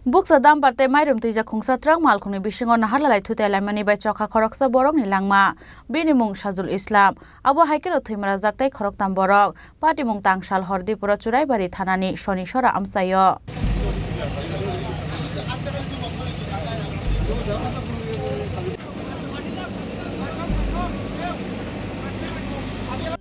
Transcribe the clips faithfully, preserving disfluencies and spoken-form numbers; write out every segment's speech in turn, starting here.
Bukcha dumper tei mairum twijak khungsa truck malkhungni bisingo naharlalai thutai laimani bai chokha khoroksa borokni langma. Bini mung Sajul Islam. Abo hai kheno thwima rajak tei khoroktham borok. Patimung tangsal hor Dipuro Churaibari thanani Sonisora amchaio.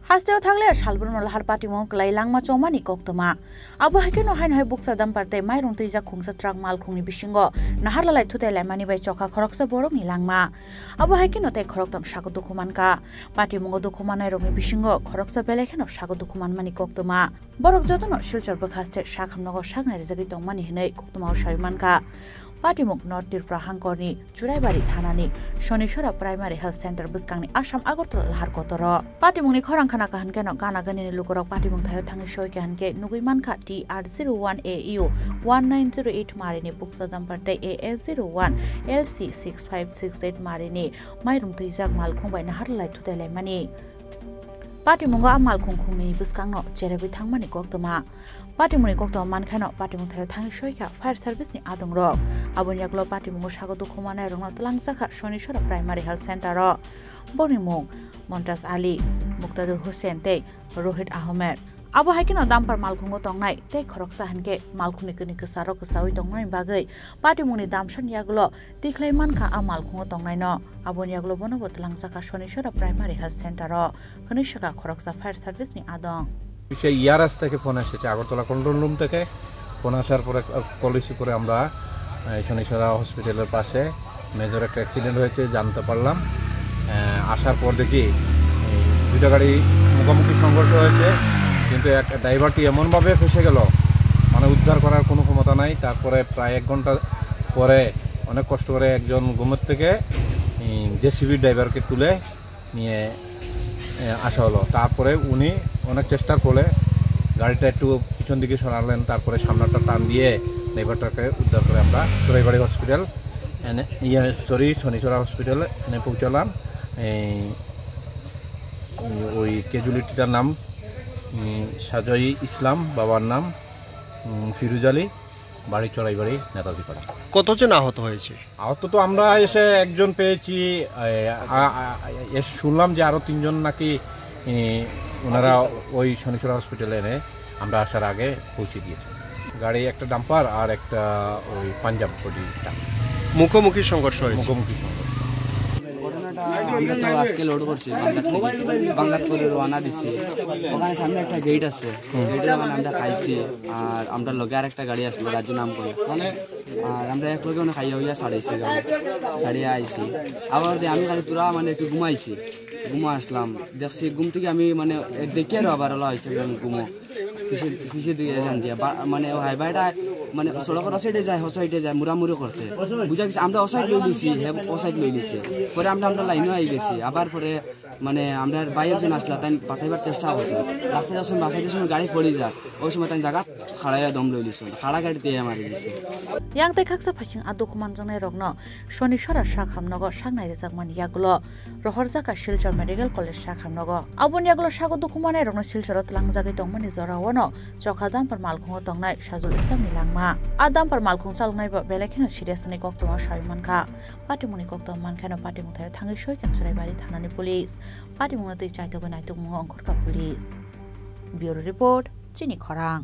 Hasteo thangle salbrumno lahar patimung kwlai langma chongmani koktwma. Abo hai kheno haino hai bukcha dumper tei mairum twijak khungsa truck malkhungni bisingo naharlalai thutai laimani bai chokha khoroksa borokni langma. Abo hai kheno tei khoroktham sago dukhu mankha. Patimungo dukhu mannairokni bisingo khoroksa belai kheno sago dukhu manmani koktwma. Borok jotono Silchar bwkhaste sak hamnogo sak nairijagwi tongmani hinwi koktwmao sawi mankha. Patimung North Tripura hangkorni Churaibari thanani Sonisora Primary Health Center bwskangni Assam Agartala lahar kotoro. Patimungni khorang khna kaham keno gana ganini lukurok patimung thaio thangwi soi kaham khe nugwi mankha T R zero one A U one nine zero eight marini bukcha dumper tei A S zero one L C six five six eight marini mairum twijak malkhung bai naharlalai thutai laimani. Patimungo a malkhung khungni bwskangno cherebwi thangmani koktwma. Patimungni koktwma mankheno patimung thaio thangwi soikha fire service ni adongrok. Aboni yagulo patimungo sago dukhu mannairokno twlangjakha Sonisora Primary Health Center o. Boni mung Montaj Ali, Muktador Hussain tei Rohit Ahmed. Abo hai kheno dumper malkhungo tongnai tei khoroksa hinkhe malkhungni kwnwi kwcharo kwchaui tongmani bagwi patimungni damsani yagulo tikhlai mankha a malkhungo tongnaino. Aboni yagulo bonobo twlangjakha Sonisora Primary Health Center o, hwnwi sakha khoroksa fire service ni adong. পিছে ইয়ার আজ থেকে ফোন এসেছে, Agartala control room থেকে ফোন আসার পরে, আহ, call receive করে আমরা, আহ, শনিছড়া হসপিটালের পাশে মেজর একটা অ্যাক্সিডেন্ট হয়েছে জানতে পারলাম। আহ, আসার পর দেখি এই দুইটা গাড়ি মুখোমুখি সংঘর্ষ হয়েছে, কিন্তু এক ড্রাইভারটি এমনভাবে ফেঁসে গেল, মানে উদ্ধার করার কোনো ক্ষমতা নাই। তারপরে প্রায় এক ঘন্টা পরে অনেক কষ্ট করে একজন ঘুমের থেকে, উম, জেসিবি ড্রাইভারকে তুলে নিয়ে, এ, আসা হলো। তারপরে উনি অনেক চেষ্টার ফলে গাড়িটা একটু পিছন দিকে সরালেন, তারপরে সামনেটা টান দিয়ে ড্রাইভারটাকে উদ্ধার করে আমরা চোরাইবাড়ি হসপিটাল এনে, ইয়ে, সরি, শনিছড়া হসপিটাল এনে পৌঁছালাম। এই, ওই ক্যাজুয়ালিটিটার নাম, উম, সাজয়ী ইসলাম, বাবার নাম, উম, ফিরোজ আলী। বাড়ি চড়াইবাড়ি নেতাজিপাড়া। কতজন আহত হয়েছে? আহত তো আমরা এসে একজন পেয়েছি, এ, আ-, আ-, এসে শুনলাম যে আরো তিনজন নাকি, এ, ওনারা ওই শনিছড়া হসপিটালে এনে আমরা আসার আগে পৌঁছে দিয়েছি। গাড়ি একটা ডাম্পার আর একটা ওই পাঞ্জাব বডি ট্রাক। মুখোমুখি সংঘর্ষ হয়েছে। মুখোমুখি সংঘর্ষ। ঘটনাটা আমরা তো আজকে লোড করছি বাংলাদেশ থেকে, বাংলাদেশ করে রওনা দিচ্ছি। ওখানে সামনে একটা গেট আছে, গেটে ওখানে আমরা খাইছি। আর আমরা লগে আরেকটা গাড়ি আসলো, রাজু নাম করে। আর আমরা এক লগে ওখানে খাইয়া হইয়া ছাড়াইছি গাড়ি, ছাড়িয়ে আইছি। আবার দে আমি খালি তোরা মানে একটু ঘুমাইছি, ঘুমো আসলাম, দেখছি ঘুম থেকে আমি মানে দেখিয়ে আরো আবার ওলা হয়েছে ঘুমো। পিছে, পিছে দিয়ে যান দিয়া, বা-, মানে, ও হাই বাইটা, মানে, সড়কর ও সাইডে যায়, ও সাইডে যায়, মুড়ামুড়ি করতে। বুঝা গেছে, আমরা ও সাইড লই লিছি, হে ও সাইড লই লিছে। পরে আমরা, আমরা লাইনও আই গেছি। আবার পরে, মানে, আমরা ভাই একজন আসলা, তাই বাঁচাইবার চেষ্টা করছে। রাস্তায় যাওয়ার সময়, বাঁচাইতে সময় গাড়ি পড়ে যায়। ওই সময় তাই জায়গা খাড়াইয়া দম লই লিছে। খাড়া গাড়ি দিয়ে মারি দিছে। Yang tei khaksa phaising a dukhu manjaknai rokno Soni sora sak hamnogo sak nairijak mani yagulo. Rohorjak kha Silchar Medical College sak hamnogo. Aboni yagulo sago dukhu manai rokno Silcharo tlangjagwi tongmani jorao no chokha dumper malkhungo tongnai Sajul Islamni langma. A dumper malkhung chaloknai bo belai kheno serious hwnwi koktwma sawi mankha. Patimungni koktwma mankheno patimung thaio thangwi soikha Churaibari thanani police. Patimungno twi chaitogwi naitukmungo ongkhorkha police. Bureau Report, Chini Khorang.